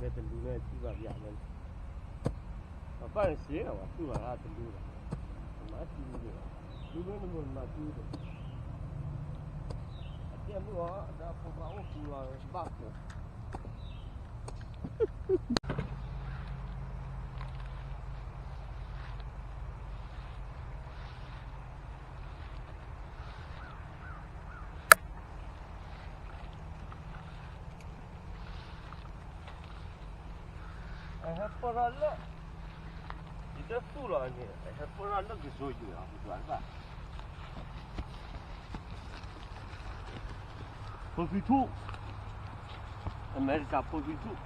တလူၤန့ၣ်ထံၣ်ဘၣ်ပယၤလၢ ပဘၣ်န့ၣ်စ့ၢ်ကီး ပှၤသူၣ်လီၤတၢ်တလူၤလီၤ, နမၤတူၢ်န့ၣ်, လူၤမ့ၢ်နမိၢ်နမၤတူၢ်ဒီး, အတဲမုၢ်အီၤ ဒီးဖိခွါအိၣ်ပူၤလီၤဘၣ်ကိး အဟဲပၢၢ်ထီၣ်လၢ, ယတသူၣ်လီၤန့ၣ် အဟဲပၢၢ်ထီၣ်လၢကစိၤယုာ်အပူၤဘၣ်, ဖိသံထူၣ်, အမဲရကၤဖိသံထူၣ်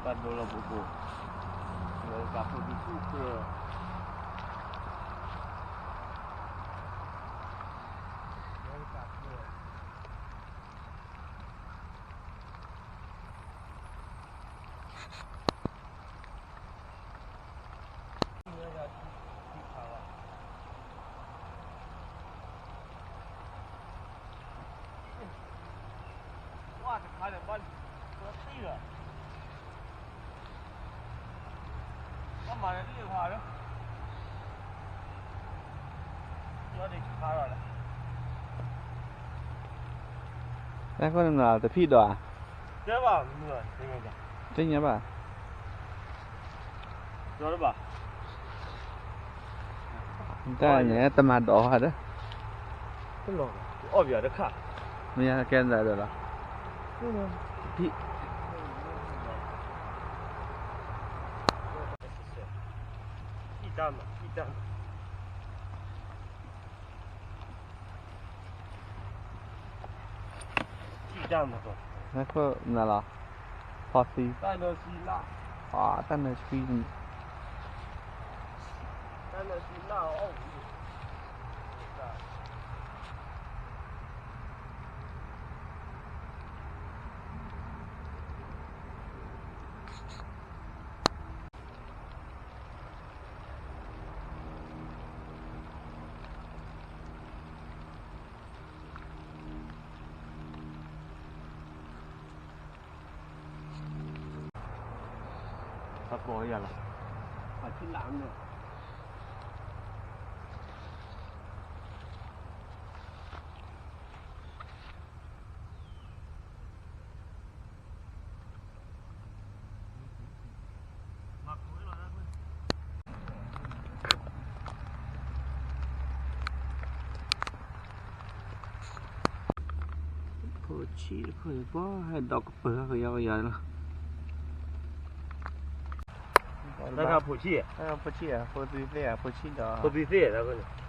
ဘၣ်ဒိလီၤပူၤပူၤ, အမဲရကၤဖိသံထူၣ်ကြၢး, အမဲရကၤကြၢး နၢ်ခိၣ်နနၤတဖံၣ်ဒီးဧါ, သ့ၣ်ညါဘၣ်, တၢ်န့ၣ်တမၤဒီးဧါဒီး, မ့ၢ်ကဲနၤဒီးလီၤ, ဖံၣ် နၢ်ခိၣ်နၤလီၤ, ဖီသံ, တၢ်နၢဆံ, တၢ်နၢဆံလၢအီၣ်ဝံၤ အပိာ်ယၤလီၤ, အထံလၢ်မ့ၢ် ဖိဆံးတခိၣ်အံၤ ပှၤဟဲဒီးကပၢၤကယီကယီလီၤ, တၢ်ဖိဆံး, ဖိဆံးဧါ, ဖိသံသ့ၣ်ဧါ, ဖိဆံးဒီး, ဖိသံသ့ၣ်ဧါ, ဖိဆံး,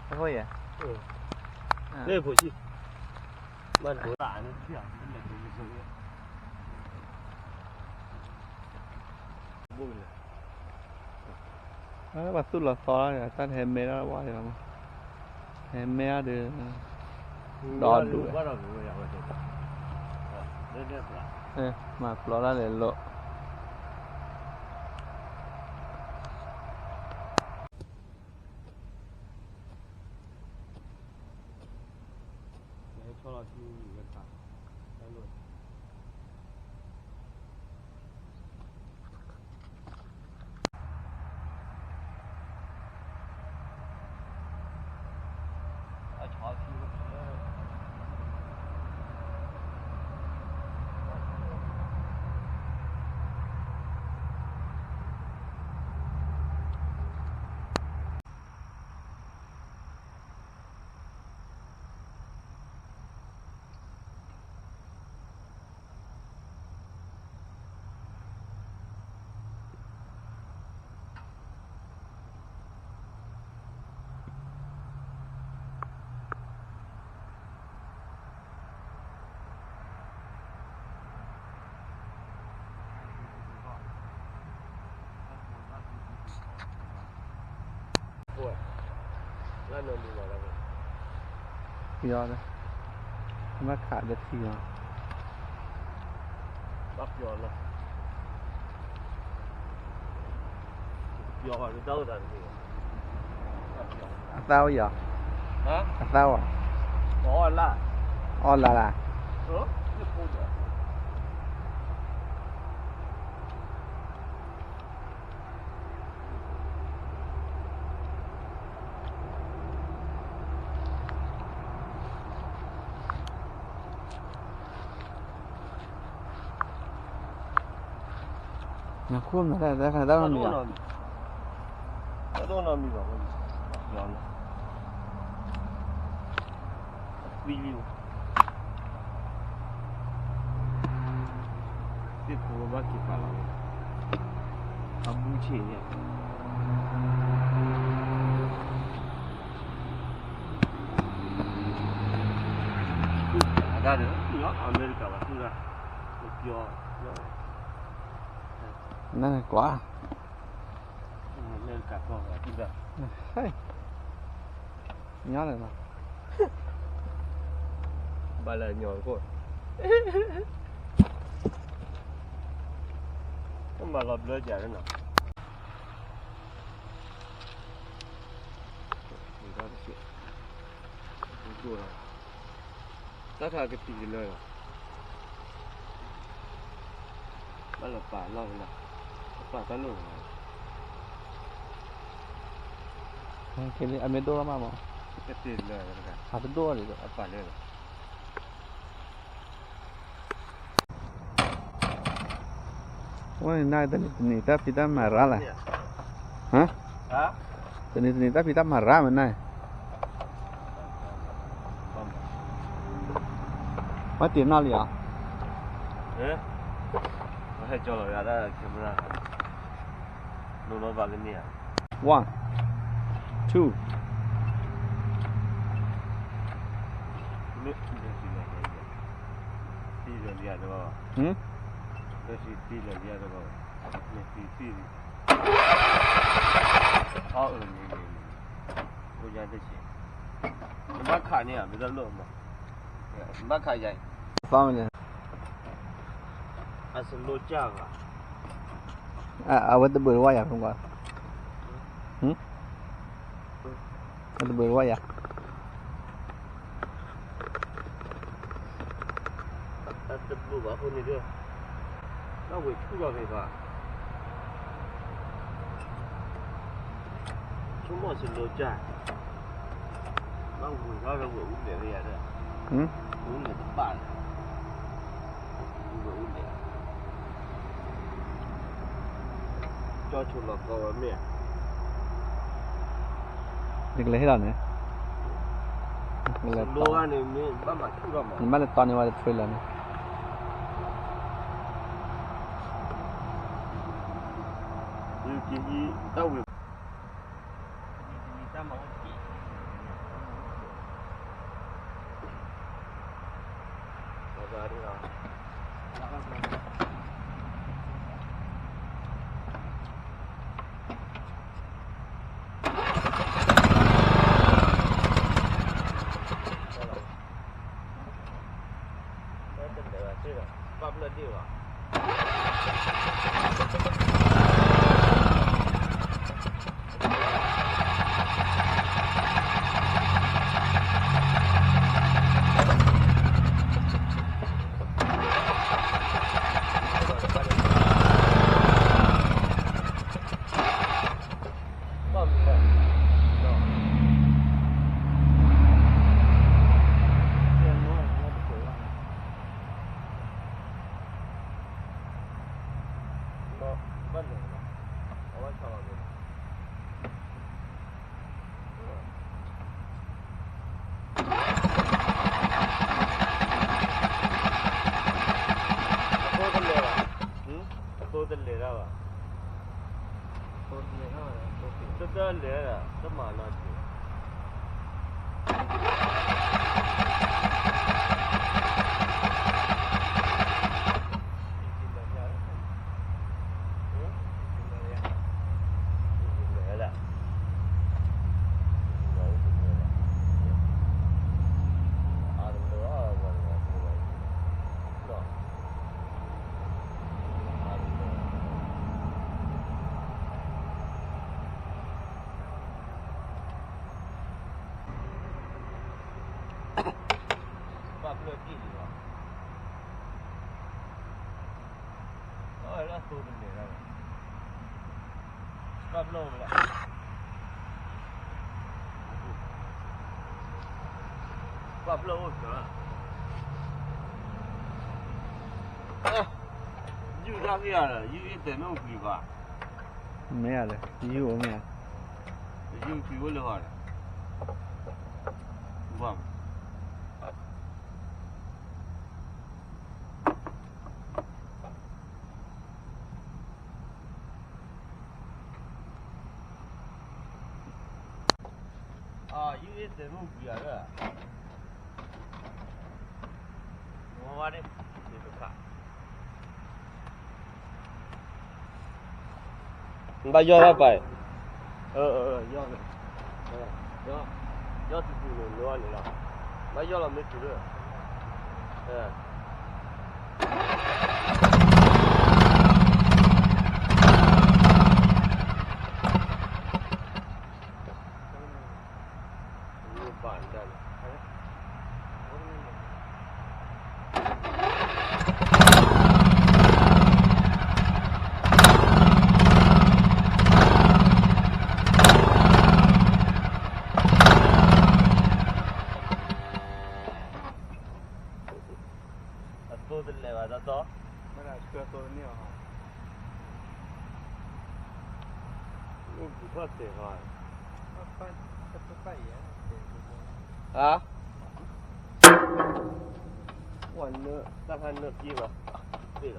မ့ၢ်ဖိဆံး, ဘၣ်ဒိးလၢန့ၣ်, ပှၤသူၣ်လီၤသီလီၤန့ၣ် တၢ်တဟဲမဲထီၣ်ဝဲလီၤ, ဟဲမဲထီၣ်ဒီး, ဒီဒူၣ်ဝဲ, မၤပျီတၢ်လဲၤလိာ် ယီၤ, ဘၣ်ခးဒီးထံလီၤ. ဘၣ်ပျီလီၤ, ပျီဘၣ်ဒီးတၢ်အိၣ်သးတမ့ၢ်ဘၣ်, အသၣ်အိၣ်ယၤ, ဟါ, အသၣ်အိၣ်, အီၣ်လၢ်, အီၣ်လၢ်လၢ်, နခိၣ်မနုၤလဲၣ်, တၢ်နီတမံၤဘၣ်, တၢ်နီတမံၤဘၣ်, သံလံ, သ့ၣ်ဖိဘၣ်က့ၤဖးလီၤ, အဘူးဆ့ၣ်န့ၣ် အတၢ်ဒီး အမဲရကၤဘၣ်သူၣ်ဒၣ်, ပျီ, နကွၢ်, အမဲရကၤကီၢ်ဘၣ်သူၣ်ဒၣ်, ညီလၢၤလီၤ, ဘၣ်လၢအညီအခိၣ်, မၤလီၤဘျၢကၢ်လၢနီၤ. တၢ်ခါကသံၣ်ကလၢာ်လီၤ, ဘၣ်လၢပာ်လီၤဝဲလီၤ, ပာ်တၢ်လိၣ်လီၤ, အမ့ၢ်ဒိၣ်ထီၣ်မးမး, အတဒိၣ်ဒံးဒီး အပာ်လၢလီၤ. ဝဲန့ၣ် တနံၤတနံၤတၢ်ဖံးတၢ်မၤရၤလဲၣ်, ဟါ, တနံၤတနံၤတၢ်ဖံးတၢ်မၤရၤမနၤ, ဝဲတ့ၢ်နီၣ်လံဧါ, ဟဲကၠီလီၤယၤဒၣ် camera, နိနီဘၣ်ကန့ၢ်ဧါ, one, two. သံလၢာ်လံဧါတဘၣ်, သံလၢာ်လံဧါတဘၣ်, မ့ၢ်သံလံ, အၢ အၢ န့ၣ်န့ၣ်န့ၣ်, အိၣ်ယါတဆံး, နဘၣ်ခးန့ၢ်ဧါ မ့ၢ်တၢ်လိၣ်မး, နဘၣ်ခးယၤအံၤ, သီမ့ၢ်န့ၣ်, အစလိကၢ်ဂၤ အဝဲတဘၢၣ်တဝၢ်ယၤဖုကွၢ်, အတဘၢၣ်တဝၢ်ယၤ, အတဘၢၣ်ဘၣ်အဃိန့ၣ်ဒီး, ဘၣ်ဝဲဆူၣ်လီၤက့ၤဘၣ်, ဆိကမိၣ်စလိကၢ်, ဘၣ်ဝဲထီၣ်ဒီးဝဲအူလဲၣ်လၢယၤဒီး, အူလဲၣ်တဘၣ်န့ၣ် ကၠီဆိလီၤကီဝဲမ့ၢ်, နကလဲၤဟ့ၣ်လီၤန့ၣ်, နဘၣ်လဲၤတီန့ၢ်ဝဲတ trailer န့ၣ်, တၢ်ဝဲ အသိတလဲၤတၢ်ဘၣ်, တလဲၤတၢ်, တမၤနီတမံၤ. ပာ်ဖျၢၣ်တံၢ်လံလီၤ, အလၢအသိတလဲၤဒၣ်, ပာ်ဖျၢၣ်အိၣ်လၢ, ပာ်ဖျၢၣ်အိၣ်လၢ, ယုၢ်တၢ်ဖဲယၤဒီး ယုၢ်အ့ၣ်တဲာ်မ့ၣ်အူကွံာ်ဘၣ်, မ့ၢ်ဧါလဲၣ်, ယုၢ်အိၣ်မ့ၢ်ဧါ, ယုၢ်ကွံာ်အိၣ်လၢဟီဒီး, ဘၣ် ယုၢ်အ့ၣ်တဲာ်မ့ၣ်အူကွံာ်ဧါဒီး, ဝါဝါန့ၣ်, ဘၣ်ယီၢ်ထီၣ်ပာ်, ယီၢ်, ယီၢ်တုၤတုၤန့ၣ် နဝါန့ၣ်လီၤ, ဘၣ်ယီၢ်လီၤမ့ၢ်တုၤလၢ အသိတလဲၤဘၣ်တၢ်တီ, မ့ၢ်ဒၣ်ဆှၢသိတန့ၢ်အီၤ, အိၣ်ဘူးထီၣ်တဲာ်ဃီ, ဟါ, ဝဲနၢ်တၢ်ခါနၢ်က့ဘၣ်, သ့ၣ်လီၤ.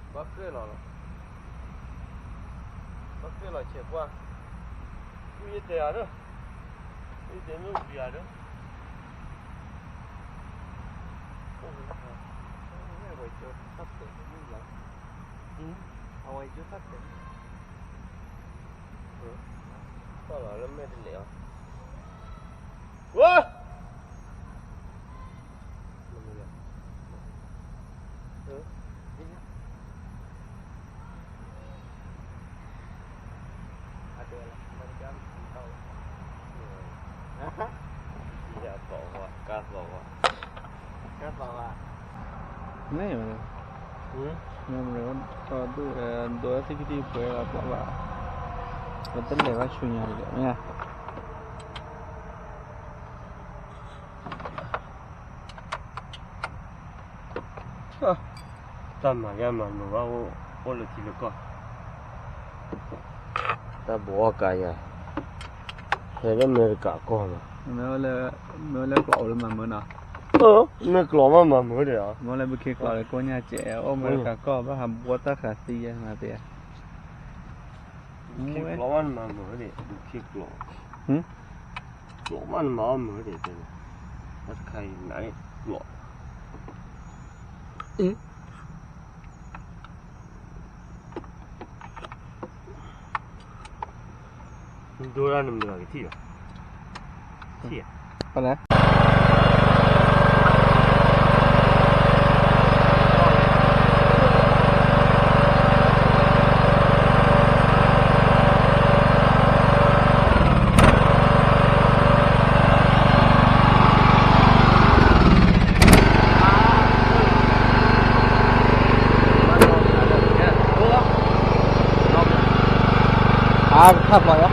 ဘၣ်ဃ့ၢ်လီၤလီၤ, ဘၣ်ဃ့ၢ်လီၤဆဲးပှၢ်, ယုၢ်ယတဲာ်ဧါဒီး, ယုၢ်တဲာ်မ့ၣ်အူကွံာ်ဧါဒီး, အဝဲကၠိထၣ်တဲာ်တန့ၢ်လီၤ, အဝဲကၠိထၣ်တဲာ်န့ၣ်, ပၢ်လီၤလၢမဲာ်တလဲၤအီၤ, ဝါ န့ၣ်မလဲၣ်, ဒိးသံကတံၢ်ပှဲၤလီၤပှၤဘၣ်, ပတလဲၤဘၣ်ဆူညါဒ်လဲၣ်မ့ၢ်ဧါ. တၢ်မၤယါမၤမုာ်ဘၣ်အိၣ်လၢထံလၢကီၢ်, တၢ်ဘိးအီၣ်ကါယၤ, ဟဲလၢအမဲရကၤကီၢ်လီၤ, မ့ၢ်လၢကျိးအိၣ်လၢမၤမုာ်နီၤ, မ့ၢ်ကျိးမးမၤမုာ်ဒီး, မ့ၢ်လၢဘုခ့ကျိးလၢကိညၢ်စဲး အိၣ်အမဲရကၤကီၢ်ဘၣ်ဟးဘှီတၢ်ဃာ်သံယဲမၤသ့ဧါ. ဘုခ့ကျိးမးနမၤမုာ်ဒီး ဘုခ့ကျိး, ကျိးမးနမၤအီၣ်မုာ်ဒီး, တၢ်တခါအံၤနၤန့ၣ်ကျိး ဒိဒၣ်နမုာ်လီၤကထံၣ်လီၤ, ထံၣ်ဧါ, ပလဲၣ်. အါ တခါပီၤယါ.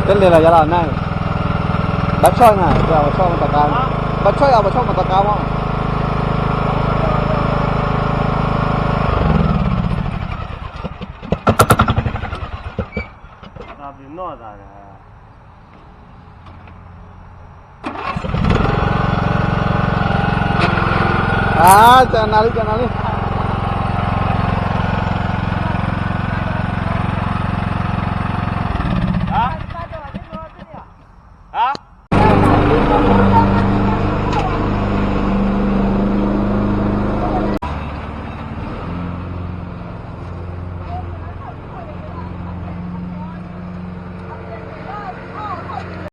တလဲၤလီၤယၤလီၤနၤ, ဘၣ်ဆီၣ်နၤ, ဘၣ်ဆီၣ်မတၤကါ, ဘၣ်ဆီၣ်ယၤ ဘၣ်ဆီၣ်မတၤကါမး. အသးဒီး, အါ, ကနၤလံ ကနၤလံ.